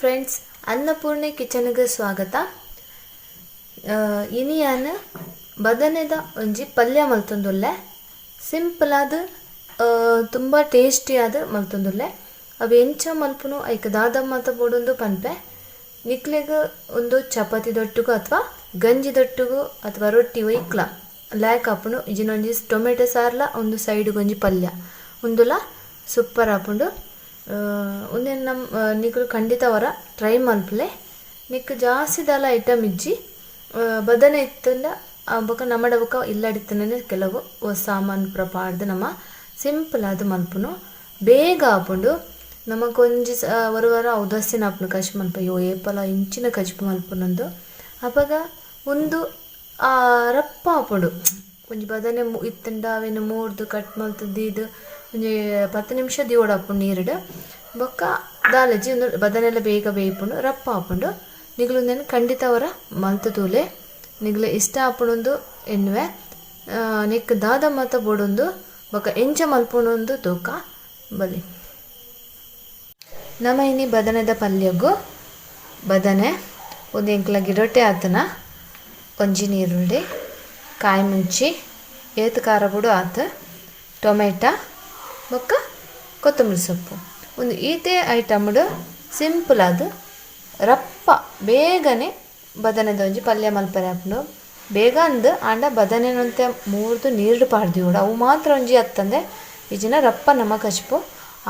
Friends, ಅನ್ನಪೂರ್ಣೆ ಕಿಚನ್ಗೆ ಸ್ವಾಗತ. ಇನಿಯಾನ್ ಬದನೆದ ಒಂಜಿ ಪಲ್ಯ ಮಲ್ತೊಂದುಲ್ಲೆ. ಸಿಂಪಲ್ ಆದ್ ತುಂಬ ಟೇಸ್ಟಿ ಆದ್ ಮಲ್ತೊಂದುಲ್ಲೆ. ಅವು ಎಂಚ ಮಲ್ಪುನು, ಐಕ್ ದಾದ ಮಾತ ಬೋಡೊಂದು ಪನ್ಪೆ. ನಿಕ್ಲೆಗ್ ಉಂದು ಚಪಾತಿ ದೊಟ್ಟುಗು ಅಥವಾ ಗಂಜಿ ದೊಟ್ಟುಗು ಅಥವಾ ರೊಟ್ಟಿ ಒಯ್ಕ್ಲ ಲ್ಯಾಕ್ ಆಪುಂಡು. ಇಜಿನ ಒಂಜಿ ಟೊಮೆಟೊ ಸಾರ್ಲ ಒಂದು ಸೈಡ್ಗ್ ಒಂಜಿ ಪಲ್ಯ ಉಂದುಲ ಸೂಪರ್ ಆಪುಂಡು. ಉಂದೆನ್ ನಮ್ಮ ನಿಕುಲು ಖಂಡಿತ ವರ ಟ್ರೈ ಮಲ್ಪುಲೆ. ನಿಕ್ ಜಾಸ್ತಿ ದಾಲ ಐಟಮ್ ಇಜ್ಜಿ. ಬದನೆ ಇತ್ತಂಡ ಬೊಕ ನಮಡ ಬೊಕ ಇಲ್ಲಡಿತ್ತನೇ ಕೆಲವು ಸಾಮಾನು ಪೂರ ಪಾಡ್ದ್ ನಮ ಸಿಂಪಲ್ ಆದ್ ಮಲ್ಪುನು, ಬೇಗ ಆಪುಂಡು. ನಮಕ್ ಒಂಜಿ ಒರ ಒರ ಉದಾಸೀನ ಆಪುಂಡು ಕಜ್ಪು ಮಲ್ಪ, ಅಯ್ಯೋ ಏಪಲ ಇಂಚಿನ ಕಜ್ಪು ಮಲ್ಪುನಂದು. ಅಪಗ ಉಂದು ರಪ್ಪ ಆಪುಂಡು. ಒಂಜಿ ಬದನೆ ಇತ್ತಂಡ ಅವೆನ್ ಮೂರ್ದು ಕಟ್ ಮಲ್ತ್ ದೀದ್ ಒಂಜಿ 10 ನಿಮಿಷ ದೀವೊಡಾಪುಂಡು ನೀರುಡು. ಬೊಕ್ಕ ದಾಲಜಿ ಉಂದು ಬದನೆಲ್ಲ ಬೇಗ ಬೇಯ್ಪುಂಡು, ರಪ್ಪ ಆಪುಂಡು. ನಿಗುಲು ಉಂದೆನ್ ಖಂಡಿತ ಅವರ ಮಲ್ತ್ ತೂಲೆ, ನಿಗುಲು ಇಷ್ಟ ಆಪುಂಡು ಎನ್ನುವೆ. ನೆಕ್ ದಾದ ಮಾತ ಬೋಡೊಂದು ಬೊಕ್ಕ ಎಂಚ ಮಲ್ಪುಂಡು ತೂಕ ಬಲಿ. ನಮ ಇನಿ ಬದನೆದ ಪಲ್ಯಗು ಬದನೆ ಒಂದು ಎಂಕ್ಲ ಗಿಡೊಟ್ಟೆ ಆತನ, ಒಂಜಿ ನೀರುಳ್ಳಿ, ಕಾಯಿ ಮುಂಚಿ, ಏತ್ ಖಾರ ಬುಡು ಆತು, ಟೊಮೆಟೊ ಬೊಕ್ಕ ಕೊತ್ತಂಬರಿ ಸೊಪ್ಪು. ಒಂದು ಈತೆ ಐಟಮ್ಡು ಸಿಂಪಲ್ ಆದ್ ರಪ್ಪ ಬೇಗನೆ ಬದನೆದ ಒಂಜಿ ಪಲ್ಯ ಮಲ್ಪರೆ ಆಪುಂಡು. ಬೇಗ ಅಂದ್ ಆಂಡ ಬದನೆನೊಂತೆ ಮೂರ್ದು ನೀರ್ಡ್ ಪಾಡ್ದಿವೊಡು, ಅವು ಮಾತ್ರ ಒಂಜಿ ಅತ್ತಂದೆ ಇಜಿನ ರಪ್ಪ ನಮ ಕಜ್ಪು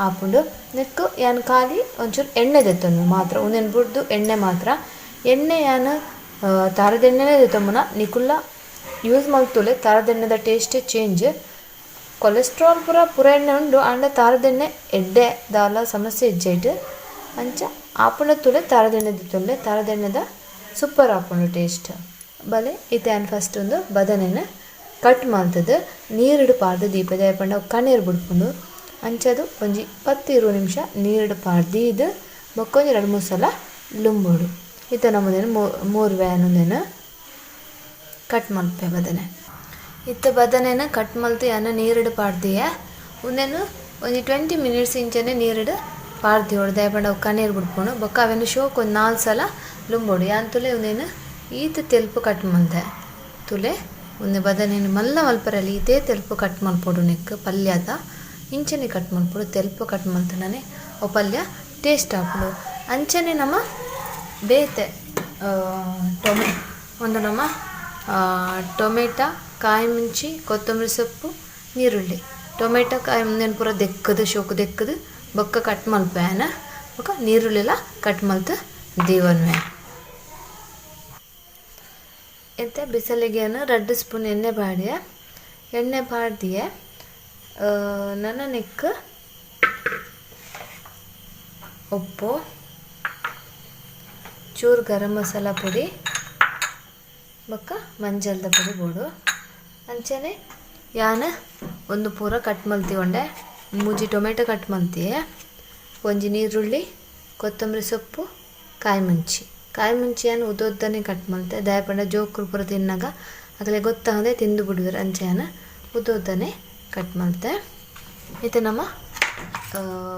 ಆಪುಂಡು. ನೆಕ್ಕ್ ಯಾನ್ ಖಾಲಿ ಒಂಚೂರು ಎಣ್ಣೆ ದೆತ್ತೊನುವೆ ಮಾತ್ರ, ಉಂದೆನ್ ಬುಡ್ದು ಎಣ್ಣೆ ಮಾತ್ರ. ಎಣ್ಣೆ ಯಾನ್ ತಾರದೆಣ್ಣೆನೇ ದೆತ್ತೊಂಬುನ, ನಿಕುಲ್ಲ ಯೂಸ್ ಮಲ್ತುಲೆ. ತಾರದೆಣ್ಣೆದ ಟೇಸ್ಟೇ ಚೇಂಜ್. ಕೊಲೆಸ್ಟ್ರಾಲ್ ಪೂರ ಪೂರ ಎಣ್ಣೆ ಉಂಡು, ಆಂಡ ತಾರದೆಣ್ಣೆ ಎಡ್ಡೆ ದಾಲ ಸಮಸ್ಯೆ ಇಜ್ಜೈಟ್. ಅಂಚ ಆಪುಂಡ ತೂಲೆ ತಾರದೆಣ್ಣೆ ದೆತ್ತೊನ್ಲೆ, ತಾರದೆಣ್ಣೆದ ಸೂಪರ್ ಆಪುಂಡು ಟೇಸ್ಟ್. ಬಲೆ ಇತ್ತೆ ಯಾನ್ ಫಸ್ಟ್ ಒಂದು ಬದನೆನ್ ಕಟ್ ಮಲ್ತುದು ನೀರುಡು ಪಾಡ್ದು ದೀಪೆ. ದಾಯೆ ಪಂಡ ಅವು ಕಣ್ಣೀರು ಬುಡ್ಪುಂಡು. ಅಂಚದು ಒಂಜಿ 10-20 ನಿಮಿಷ ನೀರುಡು ಪಾಡ್ದು ದೀದ್ ಬೊಕ್ಕ ಒಂಜಿ 2-3 ಸಲ ಲುಂಬೊಡು. ಇತ್ತೆ ನಮುಂದೆನ್ ಮೂರುವೆ ಉಂದೆನ್ ಕಟ್ ಮಲ್ಪೆ ಬದನೆ. ಇತ್ತೆ ಬದನೆನ್ ಕಟ್ ಮಲ್ತು ಯಾನ್ ನೀರುಡು ಪಾಡ್ದಿಯೆ. ಉಂದೆನ್ ಒಂಜಿ 20 ಮಿನಿಟ್ಸ್ ಇಂಚನೆ ನೀರುಡು ಪಾಡ್ದಿಯೋಡು, ದಾಯೆ ಪಂಡ ಅವು ಕಣ್ಣೀರು ಬುಡ್ಪುಂಡು. ಬೊಕ್ಕ ಅವೆನ್ ಶೋಕ್ ಒಂಜಿ 4 ಸಲ ಲುಂಬೊಡು. ಯಾನ್ ತುಲೆ ಉಂದೆನ್ ಈತ್ ತೆಲ್ಪು ಕಟ್ ಮಲ್ತೆ ತುಲೆ. ಉಂದೆ ಬದನೆನ್ ಮಲ್ಲ ಮಲ್ಪರಲ್ಲಿ ಈತೇ ತೆಲ್ಪು ಕಟ್ ಮಲ್ಪೊಡು. ನೆಕ್ ಪಲ್ಯದ ಇಂಚನೆ ಕಟ್ ಮಲ್ಪೊಡು. ತೆಲ್ಪು ಕಟ್ ಮಲ್ತಂಡನೆ ಅವು ಪಲ್ಯ ಟೇಸ್ಟ್ ಆಪುಂಡು. ಅಂಚನೆ ನಮ ಬೇತೆ ಒಂದು ನಮ್ಮ ಟೊಮೆಟೊ, ಕಾಯಿ ಮುಂಚಿ, ಕೊತ್ತಂಬರಿ ಸೊಪ್ಪು, ನೀರುಳ್ಳಿ. ಟೊಮೆಟೊ ಕಾಯಿ ಉಂದೆನ್ ಪೂರ ದೆಕ್ಕದು ಶೋಕು ದೆಕ್ಕದು ಬೊಕ್ಕ ಕಟ್ ಮಲ್ಪೆ ಆನ. ಬೊಕ್ಕ ನೀರುಳ್ಳಿಲ ಕಟ್ ಮಲ್ತ್ ದೀವೊನ್ವೆ. ಇತ್ತೆ ಬಿಸಲಿಗೆನ 2 ಸ್ಪೂನ್ ಎಣ್ಣೆ ಪಾಡಿಯೆ. ಎಣ್ಣೆ ಪಾಡ್ದಿಯೆ. ನನ ನೆಕ್ ಉಪ್ಪು, ಚೂರು ಗರಂ ಮಸಾಲ ಪುಡಿ ಬೊಕ್ಕ ಮಂಜಲ್ದ ಪುಡಿ ಬೋಡು. ಅಂಚನೆ ಯಾನ್ ಒಂದು ಪೂರ ಕಟ್ ಮಲ್ತಿಗೊಂಡೆ. ಮೂಜಿ ಟೊಮೆಟೊ ಕಟ್ ಮಲ್ತಿಯೆ, ಒಂಜಿ ನೀರುಳ್ಳಿ, ಕೊತ್ತಂಬರಿ ಸೊಪ್ಪು, ಕಾಯಿ ಮುಂಚಿ. ಕಾಯಿ ಮುಂಚಿ ಯಾನ್ ಉದ್ದೊದ್ದನೆ ಕಟ್ ಮಲ್ತೆ. ದಾಯೆ ಪಂಡ ಜೋಕುಲು ಪೂರ ತಿನ್ನಗ ಅಗಲೆ ಗೊತ್ತಾಗದೆ ತಿಂದು ಬಿಡುವೆರ್. ಅಂಚ ಯಾನ್ ಉದ್ದೊದ್ದನೆ ಕಟ್ ಮಲ್ತೆ. ಇತ್ತೆ ನಮ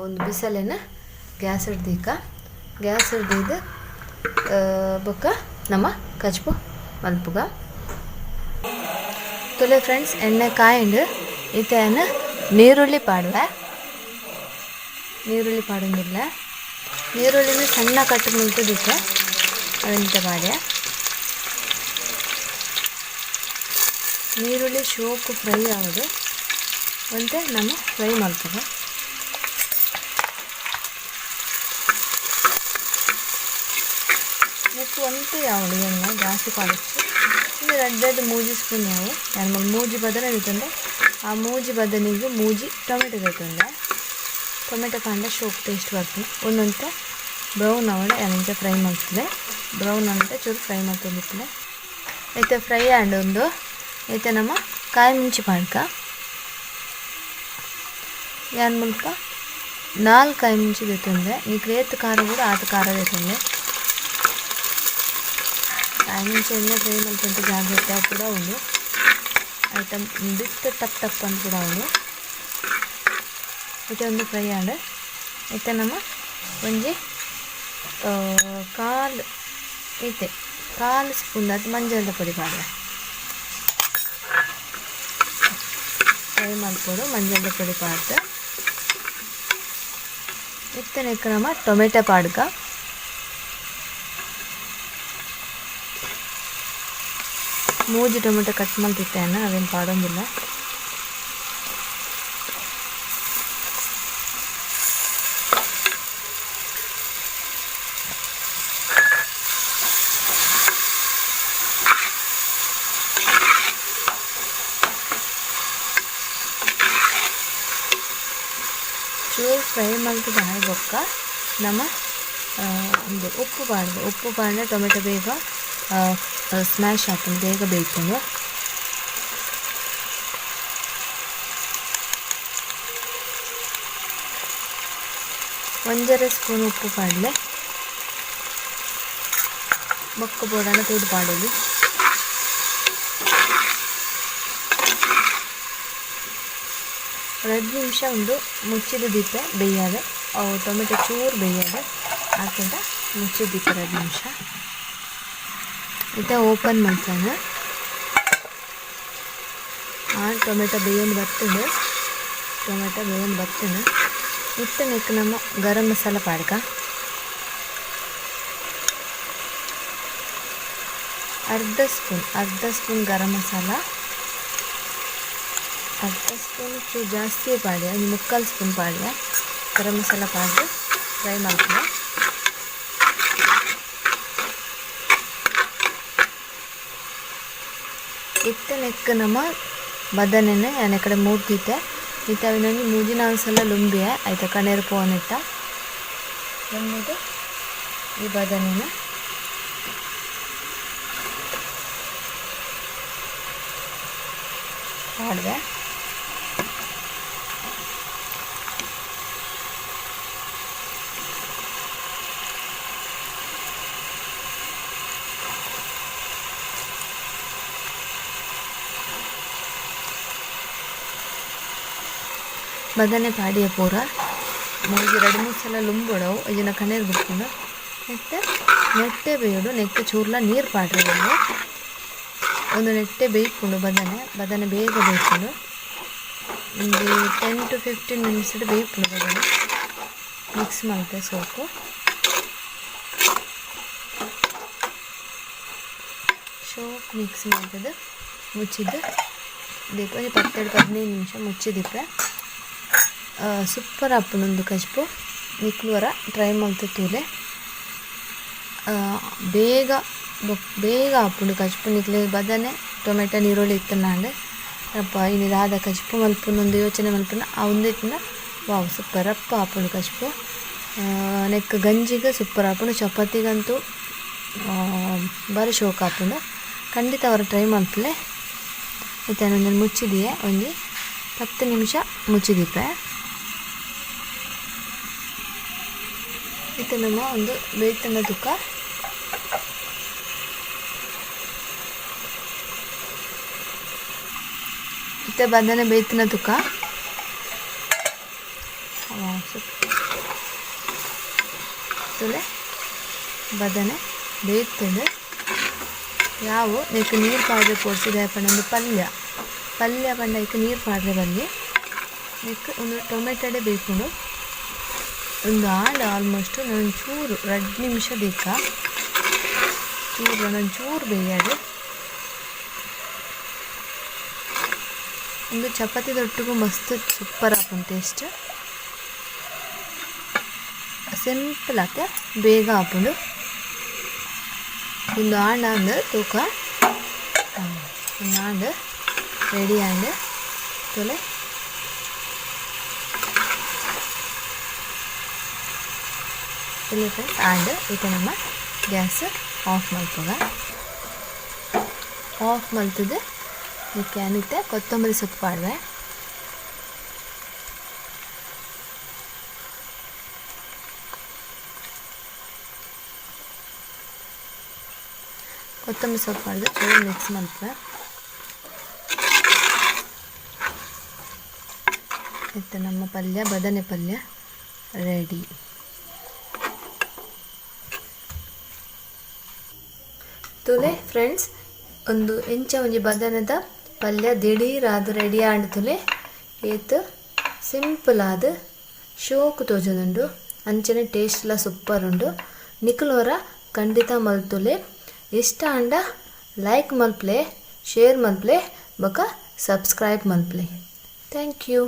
ಒಂದು ಬಿಸಲೆನ್ ಗ್ಯಾಸ್ ದೀಕ. ಗ್ಯಾಸ್ ದೀದ್ ಬೊಕ್ಕ ನಮ ಕಜ್ಪು ಮಲ್ಪುಗ. ತುಲೆ ಫ್ರೆಂಡ್ಸ್, ಎಣ್ಣೆ ಕಾಯಿಂಡ್. ಇತ್ತೆ ಯಾನ್ ನೀರುಳ್ಳಿ ಪಾಡುವೆ. ನೀರುಳ್ಳಿ ಪಾಡೊಂದಿಲ್ಲ. ನೀರುಳ್ಳಿನ ಸಣ್ಣ ಕಟ್ ಮಲ್ತುದಿತ್ತೆ, ಅವೆಂತ ಪಾಡ್ಯ. ನೀರುಳ್ಳಿ ಶೋಕು ಫ್ರೈ ಆವೊಡು, ಒಂತೆ ನಮ ಫ್ರೈ ಮಲ್ಪುಗ. ನೆಕ್ಕ್ ಒಂತೆ ಯಾವೊಡು ಎಣ್ಣೆ, ಜಾಸ್ತಿ ಪಾಡೊಡ್ಚಿ. ಇಂದು ರಡ್ಡ್ ಮೂಜಿ ಸ್ಪೂನ್ ಯಾವು. ಯಾನ್ ಮೂಲು ಮೂಜಿ ಬದನೆ ದೆತ್ತೊಂಡೆ. ಆ ಮೂಜಿ ಬದನೆಗ್ ಮೂಜಿ ಟೊಮೆಟೊ ದೆತ್ತೊಂಡೆ. ಟೊಮೆಟೊ ಪಾಂಡ ಶೋಕ್ ಟೇಸ್ಟ್ ಬರ್ಪುಂಡು. ಒಂದೊಂತೆ ಬ್ರೌನ್ ಆವೊಡು, ಯಾನ್ ಇಂಚ ಫ್ರೈ ಮಲ್ತುಲೆ. ಬ್ರೌನ್ ಆಂಡ ಚೂರು ಫ್ರೈ ಮಲ್ತೊಂದಿಪ್ಪುಲೆ. ಇತ್ತೆ ಫ್ರೈ ಆಂಡ್ ಉಂದು. ಇತ್ತೆ ನಮ ಕಾಯಿ ಮುಂಚಿ ಪಾಡ್ಕ. ಯಾನ್ ಮುಲ್ಪ 4 ಕಾಯಿ ಮುಂಚಿ ದೆತ್ತೊಂಡೆ. ನಿಕ್ಲ್ ಏತ್ ಖಾರ ಬೋಡು ಆತ್ ಖಾರ ದೆತ್ತೊಂಡೆ. ಕಾಯಿ ಮುಂಚಿ ಎಣ್ಣೆ ಫ್ರೈ ಮಲ್ತೊಂದು ಜಾಗ್ರತೆ ಪೂರ ಉಂಡು. ಐಟಮ್ ಬಿತ್ತು ಟಪ್ ಟಪ್ ಅಂದ್ ಪೂರ ಉಂಡು. ಇತ್ತೆ ಒಂದು ಫ್ರೈ ಆಂಡ್. ಇತ್ತೆ ನಮ ಒಂಜಿ ಕಾಲ್ ಇತ್ತೆ ಕಾಲು ಸ್ಪೂನ್ ಅದು ಮಂಜಲ್ದ ಪೊಡಿ ಪಾಡುವ. ಫ್ರೈ ಮಲ್ಪೊಡು ಮಂಜಲ್ದ ಪೊಡಿ ಪಾಡ್ದು. ಇತ್ತೆ ನೆಕ್ಕ್ ನಮ ಟೊಮೆಟೊ ಪಾಡ್ಗ. ಮೂಜಿ ಟೊಮೆಟೊ ಕಟ್ ಮಲ್ತಿತ್ತೇನ ಅವೇನು ಪಾಡೊಂದಿಲ್ಲ. ಚೂರು ಫ್ರೈ ಮಲ್ತದ ಆಯಿ ಬೊಕ್ಕ ನಮ ಉಂದು ಉಪ್ಪು ಪಾಡ್ದು. ಉಪ್ಪು ಪಾಡ್ಂಡ ಟೊಮೆಟೊ ಬೇಗ ಸ್ಮ್ಯಾಶ್ ಆಪುಂಡು, ಬೇಗ ಬೇಯ್ಪುಂಡು. ಒಂಜರೆ ಸ್ಪೂನ್ ಉಪ್ಪು ಪಾಡ್ಲೆ. ಬೊಕ್ಕ ಬೋಡಾಂಡ ತೂದು ಪಾಡೊಲಿ. 2 ನಿಮಿಷ ಉಂದು ಮುಚ್ಚಿದ ದೀಪೆ ಬೇಯಾದೆ. ಅವು ಟೊಮೆಟೊ ಚೂರು ಬೇಯಾದೆ ಆತಂಡ ಮುಚ್ಚಿದ ದೀಪೆ 2 ನಿಮಿಷ. ಇತ್ತೆ ಓಪನ್ ಮಲ್ತಾನೆ. ಆ ಟೊಮೆಟೊ ಬೇಯೊಂದು ಬತ್ತುಂಡು, ಟೊಮೆಟೊ ಬೇಯೊಂದು ಬತ್ತುಂಡು. ಇತ್ತೆ ನೆಕ್ಕ್ ನಮ ಗರಂ ಮಸಾಲ ಪಾಡ್ಕ. ಅರ್ಧ ಸ್ಪೂನ್ ಗರಂ ಮಸಾಲ, ಅರ್ಧ ಸ್ಪೂನ್ ಚೂರು ಜಾಸ್ತಿ ಪಾಡ್ಯ, ಒಂಜಿ ಮುಕ್ಕಾಲು ಸ್ಪೂನ್ ಪಾಡ್ಯ ಗರಂ ಮಸಾಲ ಪಾಡ್ದು ಫ್ರೈ ಮಲ್ಪುವ. ಇತ್ತೆ ನೆಕ್ಕ್ ನಮ ಬದನೆನ್ ಯಾನ್ ಎಕಡೆ ಮೂರ್ದಿತ್ತೆ. ಇತ್ತೆ ಅವಿನೊಂಜಿ ಮೂಜಿ ನಾಲ್ ಸಲ ಲುಂಬಿಯ ಐತ ಕಣೇರ್ ಪೋವೊನಿಟ್ಟ ಲುಂಬಿದ್ ಈ ಬದನೆನ್ ಪಾಡ್ವೆ. ಬದನೆ ಪಾಡಿಯ ಪೂರ ಮೂಜಿ ರಡ್ಡ್ ಮೂಜಿ ಸಲ ಲುಂಬೊಡವು ಇಜಿಂಡ ಕಣೇರ್ ಬುಡ್ಪುಂಡು. ನೆತ್ತೆ ನೆಟ್ಟೆ ಬೇಯೋಡು, ನೆಕ್ಕೆ ಚೂರ್ಲ ನೀರು ಪಾಡ್ರೆ ಉಂಡು. ಒಂದು ನೆಟ್ಟೆ ಬೇಯ್ಪುಂಡು ಬದನೆ, ಬದನೆ ಬೇಗ ಬೇಯ್ಪುಂಡು. ಒಂಜಿ 10 ಟು 15 ಮಿನಿಟ್ಸ್ ಬೇಯ್ಪುಂಡು ಬದನೆ. ಮಿಕ್ಸ್ ಮಲ್ತೆ ಸೋಕು. ಶೋಕ್ ಮಿಕ್ಸ್ ಮಲ್ತದು ಮುಚ್ಚಿದ್ದು ದೀಪ ಒಂಜಿ 10-15 ನಿಮಿಷ ಮುಚ್ಚಿದಿಪ್ಪೆ. ಸೂಪರ್ ಆಪುಂಡು ಉಂದು ಕಜ್ಪು. ನಿಕ್ಲು ವರ ಟ್ರೈ ಮಲ್ತ್ ತೂಲೆ. ಬೇಗ ಬೇಗ ಆಪುಂಡು ಕಜ್ಪು. ನಿಕ್ಲೆ ಬದನೆ ಟೊಮೆಟೊ ನೀರುಳ್ಳಿ ಇತ್ತುಂಡ ಅಪ್ಪ ಇನಿ ದಾದ ಕಜ್ಪು ಮಲ್ಪುನೊಂದು ಯೋಚನೆ ಮಲ್ಪುನ ಆ ಉಂದೆತ್ತಿನ ವಾವ್ ಸೂಪರ್ ಅಪ್ಪ ಆಪುಂಡು ಕಜ್ಪು. ನೆಕ್ಕ್ ಗಂಜಿಗ್ ಸೂಪರ್ ಆಪುಂಡು, ಚಪಾತಿಗಂತೂ ಬಾರಿ ಶೋಕ್ ಆಪುಂಡು. ಖಂಡಿತ ಅವರ ಟ್ರೈ ಮಲ್ಪುಲೆ. ಇತ್ತೆ ಒಂಜಿ ಮುಚ್ಚಿದಿಯೆ ಒಂಜಿ 10 ನಿಮಿಷ ಮುಚ್ಚಿದಿಪ್ಪೆ. ಇತ್ತೆ ನಮ್ಮ ಒಂದು ಬೇಯ್ತನ ತುಕ್ಕ ಇತ್ತೆ ಬದನೆ ಬೇಯ್ತನ ತುಕ್ಕ ತುಲೆ ಬದನೆ ಬೇಯ್ತದೆ. ಯಾವ ನೆಕ್ ನೀರು ಪಾಡ್ರೆ ಪೋಡ್ಸಿದೆ ಪಂಡ ಒಂದು ಪಲ್ಯ, ಪಲ್ಯ ಪಂಡ ಐಕ್ ನೀರು ಪಾಡ್ರೆ ಬಲ್ಲಿ. ನೆಕ್ ಒಂದು ಟೊಮೆಟೊಡೆ ಬೇಯ್ಪುಂಡು. ಒಂದು ಆಂಡ ಆಲ್ಮೋಸ್ಟ್ ಒಂಚೂರು 2 ನಿಮಿಷ ದೀಕ ಚೂರು ಒಂಚೂರು ಬೇಯಾಡು. ಒಂದು ಚಪಾತಿ ದೊಟ್ಟುಗು ಮಸ್ತ್ ಸೂಪರ್ ಆಪುಂಡು ಟೇಸ್ಟ್. ಸಿಂಪಲ್ ಆತೆ ಬೇಗ ಆಪುಂಡು. ಒಂದು ಆಂಡ ಅಂದ್ ತೂಕ ಒಂದು ಆಂಡ್ ರೆಡಿ ಆಂಡ್ ತೊಲೆ. ಇಲ್ಲಿ ಫ್ರೆಂಡ್ಸ್ ಆಂಡ್ ಇತ್ತೆ ನಮ್ಮ ಗ್ಯಾಸ್ ಆಫ್ ಮಲ್ಪುಗ. ಆಫ್ ಮಲ್ತದು ಇದಕ್ಕೆ ಕೊತ್ತಂಬರಿ ಸೊಪ್ಪು ಪಾಡ್ವೆ. ಕೊತ್ತಂಬರಿ ಸೊಪ್ಪು ಪಾಡ್ದು ಚೂರು ಮಿಕ್ಸ್ ಮಲ್ಪುವೆ. ಇತ್ತೆ ನಮ್ಮ ಪಲ್ಯ ಬದನೆ ಪಲ್ಯ ರೆಡಿ. ತೂಲೆ ಫ್ರೆಂಡ್ಸ್, ಉಂದು ಎಂಚ ಒಂಜಿ ಬದನೆದ ಪಲ್ಯ ದಿಢೀರಾದ್ ರೆಡಿ ಆಂಡ್ ತೂಲೆ. ಏತ್ ಸಿಂಪಲ್ ಆದ್ ಶೋಕು ತೋಜೊಂದುಂಡು, ಅಂಚನೆ ಟೇಸ್ಟ್ ಲ ಸೂಪರ್ ಉಂಡು. ನಿಕುಲು ಒರ ಖಂಡಿತ ಮಲ್ತುಲೆ. ಇಷ್ಟ ಆಂಡ ಲೈಕ್ ಮಲ್ಪುಲೆ, ಶೇರ್ ಮಲ್ಪುಲೆ ಬೊಕ ಸಬ್ಸ್ಕ್ರೈಬ್ ಮಲ್ಪುಲೆ. Thank you.